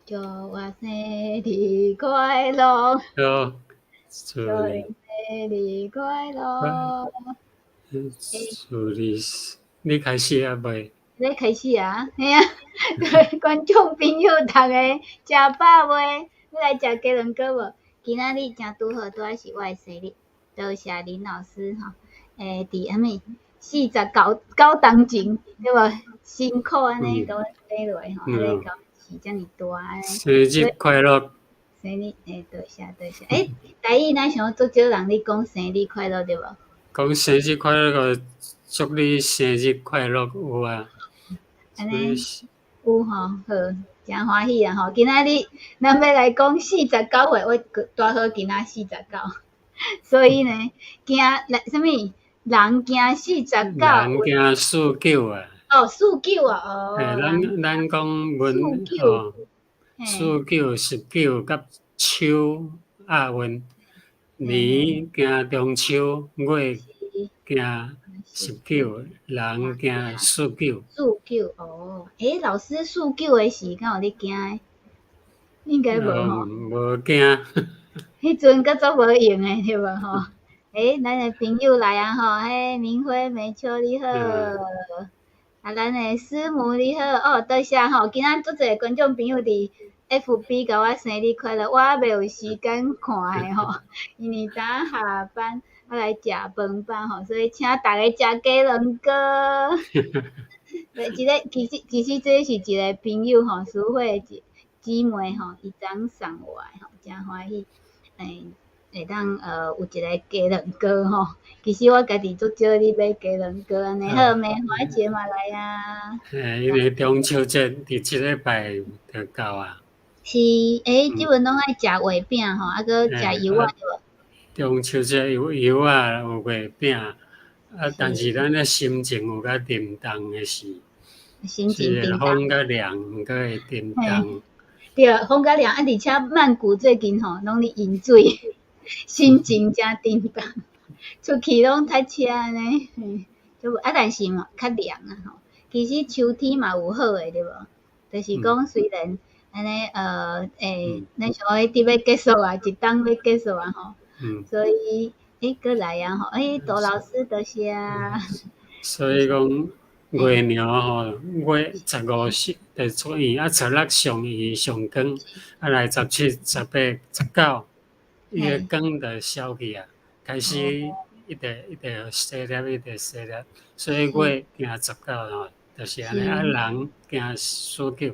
祝我生日快樂，好，祝祝你生日快樂。祝你，你開始啊未？欲開始啊？嘿啊，觀眾朋友逐家食飽未？欲來食雞卵糕無？今仔日正拄好，拄仔是我的生日，多謝林老師吼。佇啥物49九冬前，對無？辛苦按呢共阮買落吼，按呢共飼遮爾大。生日快樂！生日，多謝多謝。台語若像足少人咧講生日快樂，對無？講生日快樂，祝你生日快樂有啊。按呢有吼，好，誠歡喜啊吼！今仔日咱欲來講49歲，我拄好今仔四十九，所以呢，驚來啥物？人驚四十九。人驚四九啊！哦，四九啊，哦。咱講文哦，四九19佮秋押韻，年驚中秋，月驚19，人驚四九。四九哦，老師四九的時敢有咧驚的？應該無吼。無驚。彼陣閣足無閒的對無吼？咱的朋友來啊吼，明輝、美秋你好，啊，咱的師母你好，哦，多謝吼，今仔足濟觀眾朋友佇 FB 共我生日快樂，我猶未有時間看的吼，因為昨下班啊來食飯飽吼，所以請逐家食雞卵糕。一个其實這是一個朋友吼，淑慧姊姊妹吼，伊昨送我的吼，誠歡喜，會當有一个雞卵糕吼。其實我家己足少咧買雞卵糕按呢，好，梅花姐嘛來啊。因為中秋節佇這禮拜就到啊。是，這陣攏愛食月餅吼，啊閣食油仔對無？中秋節有油仔，有月餅，啊，但是咱的心情有較沉重的時，心情沉重。風較涼，毋過會沉重。對，風較涼，啊，而且曼谷最近吼攏咧淹水，心情誠沉重，出去攏塞車按呢，嘿，啊，但是嘛較涼啊吼。其實秋天嘛有好的對無？就是講雖然按呢，咱想講佇欲結束啊，一冬欲結束啊吼。所以，閣來啊吼，杜老師多謝。所以講月娘吼，月15時就出現，啊，16上圓上光，啊來17、18、19，伊的光就消去啊，開始一直一直細粒，一直細粒，所以月行十九吼，就是按呢，啊人行四九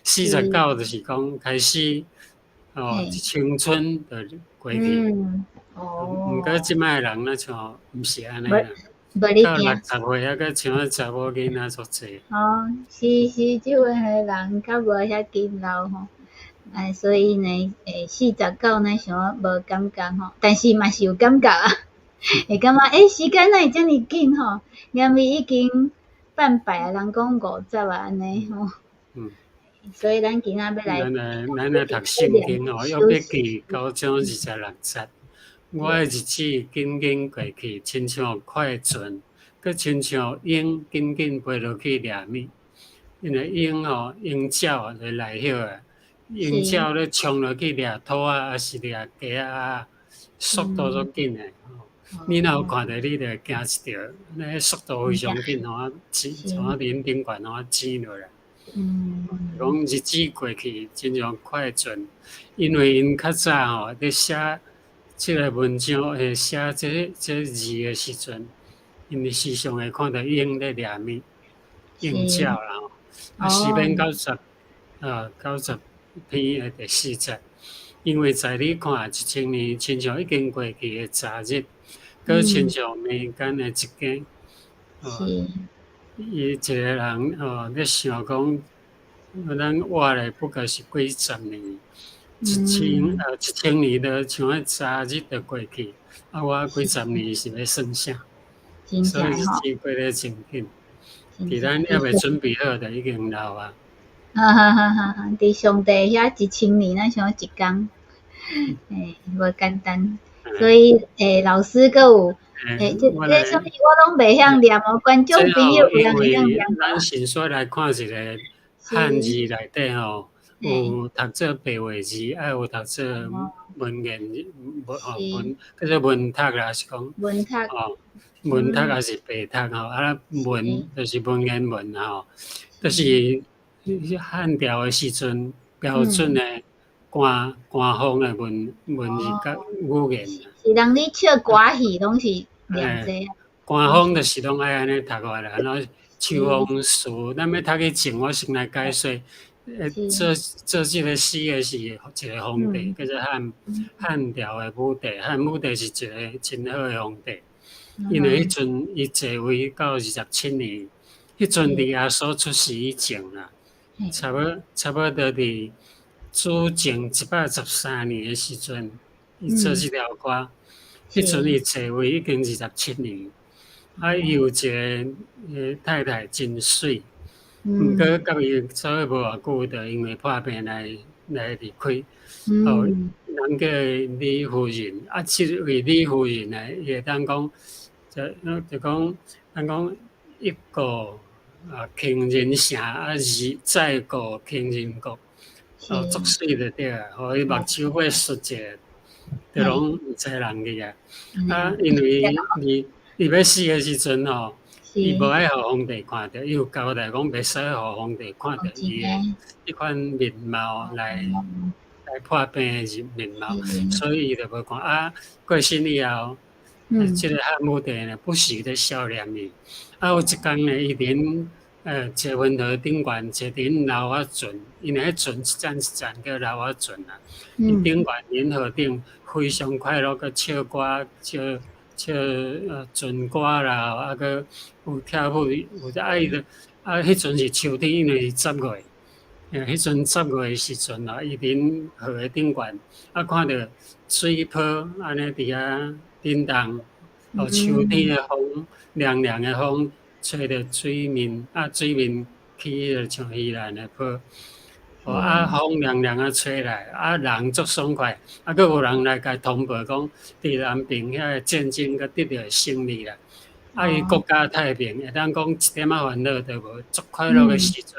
，49就是講開始哦，青春就過去。毋過這擺的人若像毋是按呢啦，到60歲猶閣像查某囡仔足濟。哦，是是，這陣的人較無遐勤勞吼，哎，所以呢，49呢想無感覺吼，但是嘛是有感覺啊，會感覺時間哪會遮爾緊吼？連咪已經半百啊，人講50啊，按呢吼。所以咱今仔欲來。咱來讀聖經吼，約伯記九章26節。我的日子緊緊過去，親像快船，閣親像鷹緊緊飛落去掠物。因為鷹吼，鷹鳥就來許啊，鷹鳥咧衝落去掠兔仔，抑是掠雞仔，速度足緊的。你若有看著，你就會驚一跳。那速度非常緊吼，啊，從啊頂頂懸吼啊，剪落來。講日子過去，親像快船，因為𪜶較早吼佇寫這个文章，會寫這字的時陣，𪜶時常會看著鷹咧掠物，鷹鳥啦吼。啊，詩篇90篇的第四節，因為在你看1000年，親像已經過去的昨日，閣親像暝間的一更。伊一個人哦，咧想講，咱活咧不過是幾十年，一千年就像彼昨日就過去，啊，我幾十年是欲算啥？所以日子過得真緊，佇咱猶未準備好，就已經老啊。哈哈哈哈哈！佇上帝遐1000年，咱像一工，無簡單。所以，老師閣有，這啥物我攏袂曉念哦，觀眾朋友有人會曉念。咱先說來看一个漢字內底吼，有讀做白話字，愛有讀做文言文吼文，叫做文讀啦，抑是講文讀哦，文讀抑是白讀吼，啊文就是文言文吼，就是漢朝的時陣標準的官方的文字佮語言。是人咧唱歌戲攏是念這個。官方就是攏愛按呢讀法啦，然後秋風詞，咱欲讀以前，我先來解說。做這个詩的是一个皇帝，叫做漢朝的武帝。漢武帝是一个真好的皇帝，因為彼陣伊在位到27年，彼陣佇耶穌出世以前啦，差不多佇主前113年的時陣，伊做這條歌。彼陣伊在位已經二十七年，啊，伊有一个太太真媠。毋過佮伊做伙無偌久，就因為破病來離開。哦，人叫李夫人，啊，這位李夫人呢，伊會當講，就講，咱講一顧啊傾人城，啊二再顧傾人國，哦，足媠就對啊，予伊目睭尾窣一下，就攏毋知人去啊。啊，因為伊欲死的時陣吼，伊無愛予皇帝看著，伊有交代講袂使予皇帝看著伊的彼款面貌來破病的面貌，所以伊就無看。啊，過身以後，這个漢武帝呢不時咧笑念伊。啊，有一工呢，伊佇坐雲河頂懸坐佇樓仔船，因為彼船一層一層叫樓仔船啊。伊頂懸銀河頂非常快樂，閣唱歌唱唱船歌啦，啊，閣有跳舞，有啊伊就啊，彼陣是秋天，因為是十月，彼陣十月的時陣啊，伊佇河的頂懸，啊，看著水波按呢佇遐振動，哦，秋天的風，涼涼的風，吹著水面，啊，水面起彼个像魚籃的波，哦，啊，風涼涼啊吹來，啊，人足爽快，啊，閣有人來共伊通報講，佇南邊遐个戰爭閣得著勝利啦，啊，伊國家太平，會當講一點仔煩惱都無，足快樂的時陣，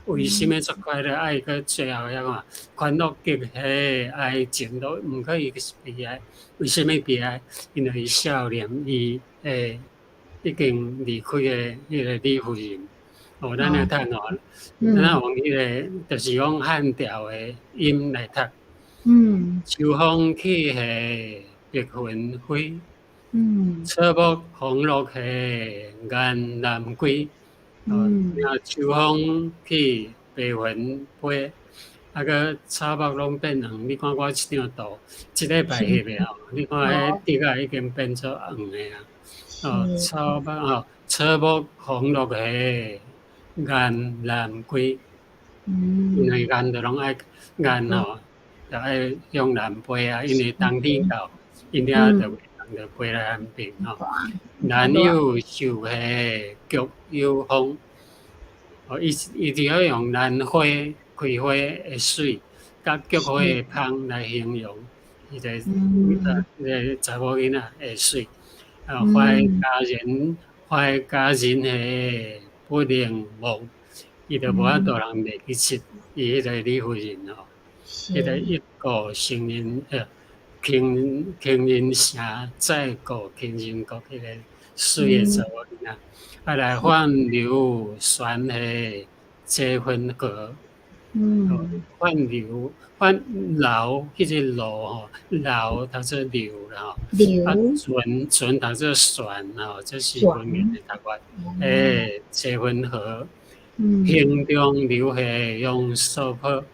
為啥物足快樂？啊，伊閣最後遐看，歡樂極彼哀情都毋過伊是悲哀，為啥物悲哀？因為伊少年伊的已經離開的彼个李夫人。哦，咱來讀哦，咱用彼个就是講漢朝的音來讀。秋風起彼白雲飛。草木紅落彼雁南歸。哦，秋風起，白雲飛，啊閣草木攏變黃。你看我這張圖，這禮拜翕的吼，你看彼竹仔已經變做黃的啊。哦，草木哦，草木紅落彼雁南歸。因為雁就攏愛雁吼，就愛向南飛啊。因為冬天到，𪜶遐就就飛來南邊吼。蘭有秀彼菊有芳。哦，伊佇遐用蘭花開花的媠，佮菊花的芳來形容彼个彼个查某囡仔的媠。啊，懷佳人，懷佳人彼不能忘，伊就無法度人袂記得伊彼個李夫人吼，彼个一顧成人傾人城，再顧傾人國，彼個媠的查某囡仔。啊，來泛流旋彼嗟雲河，泛流泛流，彼个流吼，流讀做流啦吼，啊，船讀做旋吼，這是文言的讀法。嗟雲河，行中流彼揚索波，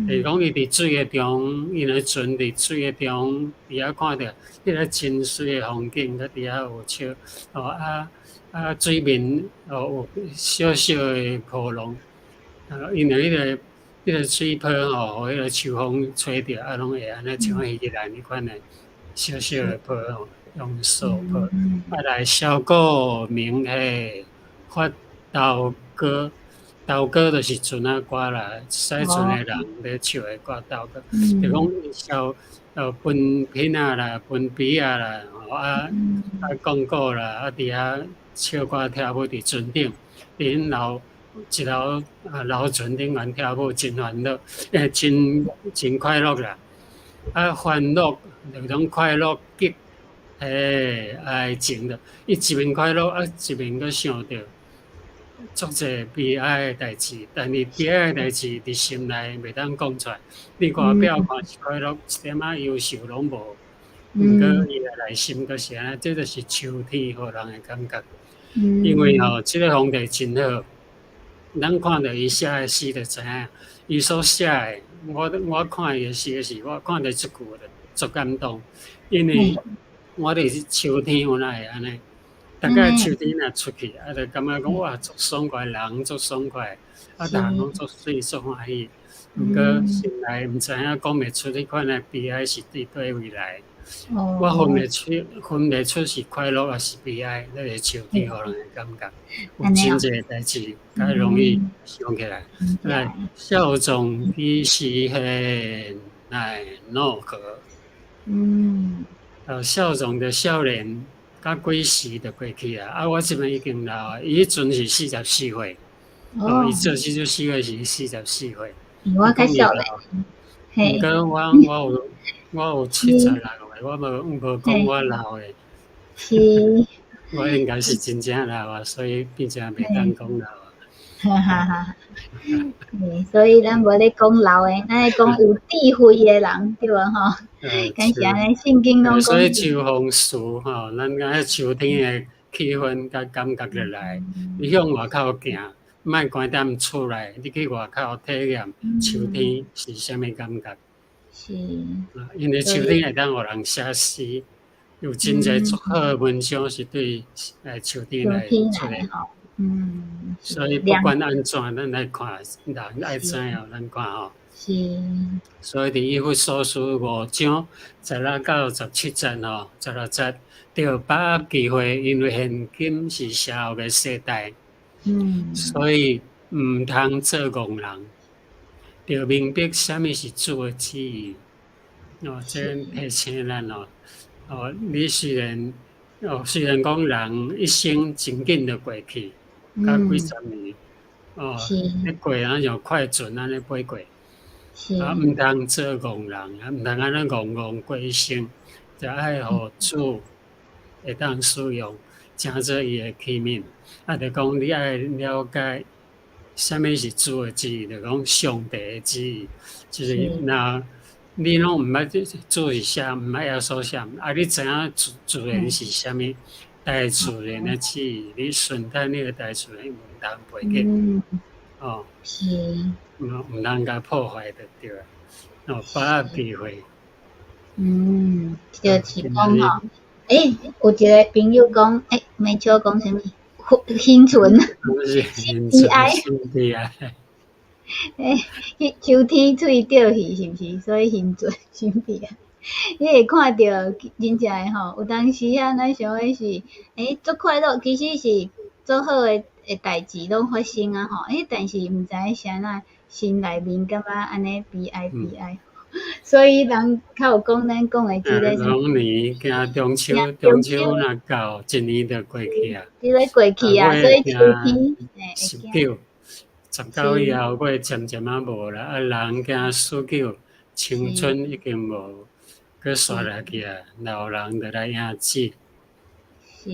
就是講伊佇水的中，因為船佇水的中，佇遐看著彼个真媠的風景，閣佇遐有笑，哦啊啊水面哦有小小的波浪，啊，因為彼個水波吼，予彼個秋風吹著，啊，攏會按呢像魚籃彼款的小小的波吼，揚索波。啊，來簫鼓鳴彼發沓歌，沓歌就是船仔歌啦，駛船的人咧唱的歌沓歌，就講簫分片仔啦，分埤仔啦，啊啊講古啦，啊佇遐唱歌跳舞佇船頂，佇𪜶樓一樓啊樓船頂懸跳舞，真歡樂，真真快樂啦。啊，歡樂就種快樂極，愛情的，伊一面快樂，啊一面閣想著足濟悲哀的代誌，但是悲哀的代誌佇心內袂當講出來。你外表看是快樂，一點仔憂愁攏無。毋過伊的內心閣是按呢，這就是秋天予人的感覺。因為吼，這個皇帝真好，咱看著伊寫的詩就知影，伊所寫的，我看伊的詩時，我看著這句就足感動，因為我佇秋天有哪會按呢？逐擺秋天若出去，啊，就感覺講哇，足爽快，人足爽快，啊，逐項攏足媠足歡喜。毋過心內毋知影講袂出彼款的悲哀是對佗位來。我分袂出是快樂抑是悲哀，那個秋天予人的感覺，有真濟代誌較容易想起來。來，少壯幾時現，奈諾何？少壯的少年，甲幾時就過去啊！啊，我這擺已經老啊，伊彼陣是44歲，哦，伊做這首詩的時四十四歲。我較少年。毋過我有76歲，我無講我老的。我應該是真正老啊，所以變成袂當講老啊。哈哈哈！所以咱無咧講老的，咱咧講有智慧的人，對無吼？敢是按呢，聖經攏講。所以秋風詞吼，咱講彼秋天的氣氛佮感覺就來。你向外口行，莫關踮厝內，你去外口體驗秋天是啥物感覺？因為秋天會當予人寫詩，有真濟足好的文章是對秋天來出的。所以不管按怎，咱來看，人愛知影，咱看吼。所以佇以弗所書5章16到17節吼，16節，著把握機會，因為現今是邪惡的世代。所以毋通做戇人，著明白啥物是主的旨意。哦，這提醒咱哦，哦，你雖然講人一生真緊就過去，甲幾十年，哦，咧過啊像快船按呢飛過，啊，毋通做戇人，啊，毋通按呢戇戇過一生，就愛予主會當使用，成做伊的器皿。啊，就講你愛了解啥物是主的旨意，就講上帝的旨意，就是若你攏毋捌主是啥，毋捌耶穌啥，啊，你知影自然是啥物？大自然的旨意，你順趁那個大自然，毋通袂記，哦，毋通共破壞就對了，哦，把握機會。嗯，就是講吼，欸，有一個朋友講，欸，美秋講啥物？興春，心悲哀，心悲哀。欸，彼秋天喙著去是毋是？所以興春心悲哀。你會看著真正的吼，有當時啊，咱想講是，欸，足快樂，其實是足好的的代誌攏發生啊吼，欸，但是毋知影是按怎，心內面感覺按呢悲哀悲哀，所以人較有講咱講的這個。龍年驚中秋，中秋若到，一年就過去啊。這個過去啊，所以秋天 19，19以後，過漸漸仔無啦，啊，人驚死久，青春已經無。閣煞來去啊，老人就來迎子。是，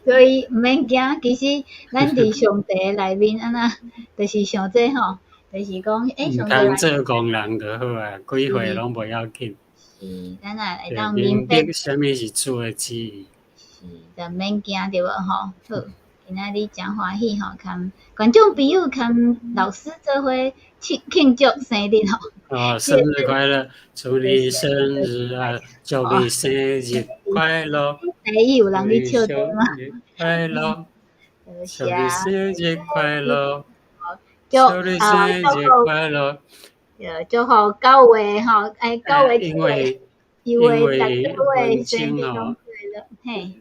所以毋免驚。其實咱佇上帝內面按怎，就是想這吼，就是講，欸，毋通做戇人就好啊，幾歲攏無要緊。是，咱也會當明白。啥物是主的旨意。是，就免驚對無吼？好，今仔日誠歡喜吼，共觀眾朋友共老師做伙慶祝生日吼。哦，生日快樂！祝你生日啊！祝你生日快樂！台語有人咧笑的嗎？快樂！祝你生日快樂！祝你生日快樂！祝福9月吼，哎，9月因為逐個月生日攏快樂，嘿。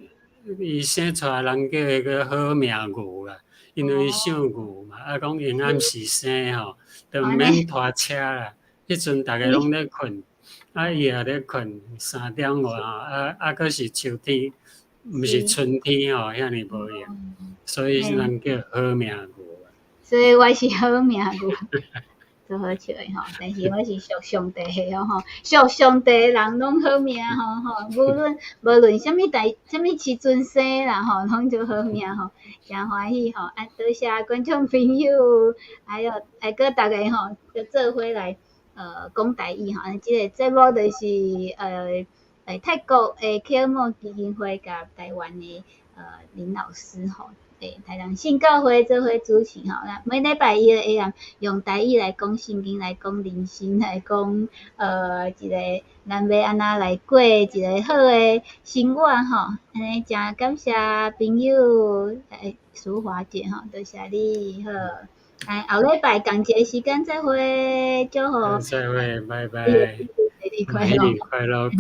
伊生出來人叫伊個好命牛啦，因為伊姓牛嘛，啊講閒暗時生吼，就毋免拖車啦。彼陣逐家攏咧睏，啊伊也咧睏，3點外吼，啊閣是秋天，毋是春天吼，遐爾無閒，所以人叫好命牛。所以我是好命牛，足好笑的吼。但是我是屬上帝的哦吼，屬上帝的人攏好命吼吼，無論啥物代啥物時陣生啦吼，攏足好命吼，誠歡喜吼。啊，多謝觀眾朋友，還有還閣逐家吼，就做伙來講台語吼。啊，這个節目就是泰國的啟蒙基金會佮台灣的林老師吼。台南信教會做伙主持吼，那每禮拜一的下暗用台語來講聖經，來講人生，來講一個咱欲按怎來過一個好的生活吼。按呢誠感謝朋友淑華姐吼，多謝你好。來後禮拜仝一个時間再會，祝福。再會，拜拜。生日快樂。快樂。